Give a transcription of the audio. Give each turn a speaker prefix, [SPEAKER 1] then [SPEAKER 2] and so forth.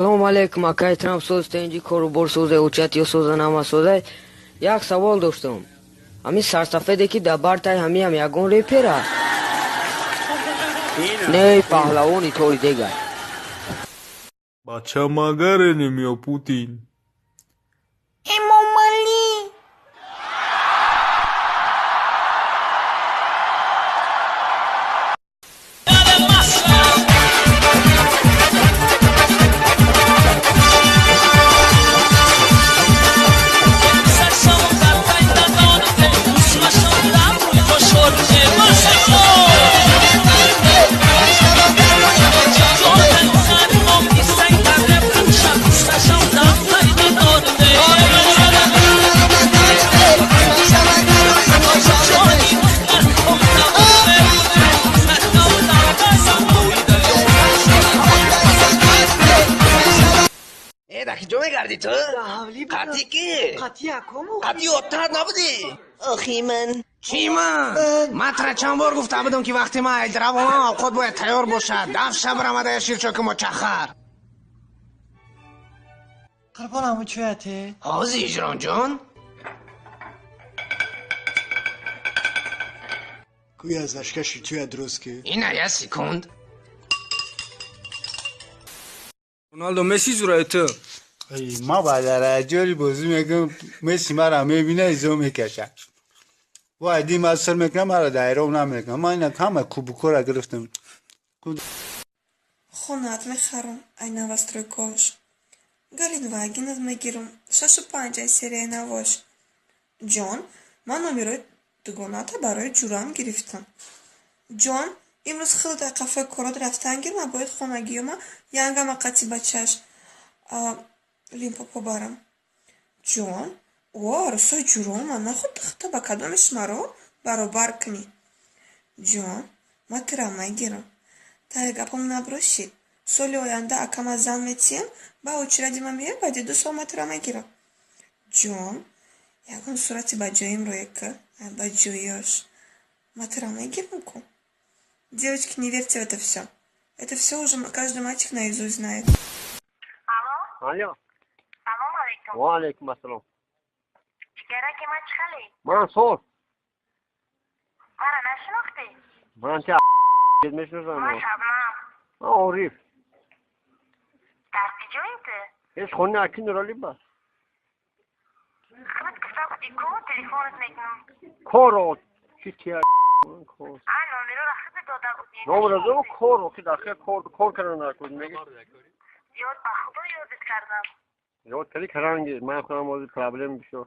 [SPEAKER 1] Салом алейкум, акай Трамп соз тенҷи корубор созе, учат ё соза нама созай. Як савол доштам. Ҳамин сарсафеде ки дар бартай ҳамиам ягон репера? Не, паҳлавони тори дега.
[SPEAKER 2] Бача магаренем ё Путин.
[SPEAKER 3] Эмомалӣ.
[SPEAKER 4] Ҷо мегардӣ ту? Қатъи ки? Қатъи оттар набудӣ? Охи ман.
[SPEAKER 5] Чӣ ман? Ман тра чанд бор гуфта будам, ки вақте ман айдравонам овқот бояд тайёр бошад. Даф шаб рамадая ширчоки мочахар.
[SPEAKER 6] Қурбонаму чӯяте?
[SPEAKER 5] Ҳозир, Иҷронҷон.
[SPEAKER 6] Куи аз лашка ширчӯя дуруст ки?
[SPEAKER 5] Ина я секунд.
[SPEAKER 7] Роналдо Месси зураи ту.
[SPEAKER 8] Ма ба дараҷаи бозӣ мекунам, Месси мара мебина, изо мекаша. Вай, ди ма сир мекунам, мара дайров намекунам. Ман ина ҳама кубукора гирифтам.
[SPEAKER 9] Хонаат мехарам, ай новостройкош. Галинвагинат мегирам, шашу панҷ ай серияи навош. Ҷон, ман номерои дугоната барои ҷурам гирифтам. Ҷон, имрӯз хеле дар қафои корот рафтан гир, ман бояд хонагиёма янгама қатъи бачаш Лимпопо барам. Ҷон, о арӯсои ҷурома, наход хата ба кадомеш маро баробар кунӣ. Ҷон, ман тира мегирам. Таи гапам наброшид. Соли оянда акама зан метиҳем, ба очиради ман меояд, баъди 2 сол ман тира мегирам. Ҷон, ягон сурати ба ҷоимро ека, ба ҷоёш. Ман тира мегирам ку. Девочки, не верьте в это все. Это все уже каждый мальчик наизусть знает.
[SPEAKER 10] Алло.
[SPEAKER 11] Алло.
[SPEAKER 10] Салом алейкум.
[SPEAKER 11] Ва алейкум ассалом.
[SPEAKER 10] Ҷигараки ман чӣ хеле?
[SPEAKER 11] Ман соз.
[SPEAKER 10] Мара нашинохтӣ?
[SPEAKER 11] Ман чи мешиносам?
[SPEAKER 10] Ман Шабнам.
[SPEAKER 11] Ман Ориф.
[SPEAKER 10] Дар куҷои ту?
[SPEAKER 11] Ҳеҷ хони аки Нуралӣ ба.
[SPEAKER 10] Худат гуфта будӣ ку телефонат мекунам.
[SPEAKER 11] Коро чи тия кор.
[SPEAKER 10] А номероро худат дода будӣ.
[SPEAKER 11] Номеро кор, охи дахе кор кор кардан накун меги.
[SPEAKER 10] Ёд ба худо ёдат кардам.
[SPEAKER 11] Ёд кардӣ каранги, ман худам ози проблем бисёр.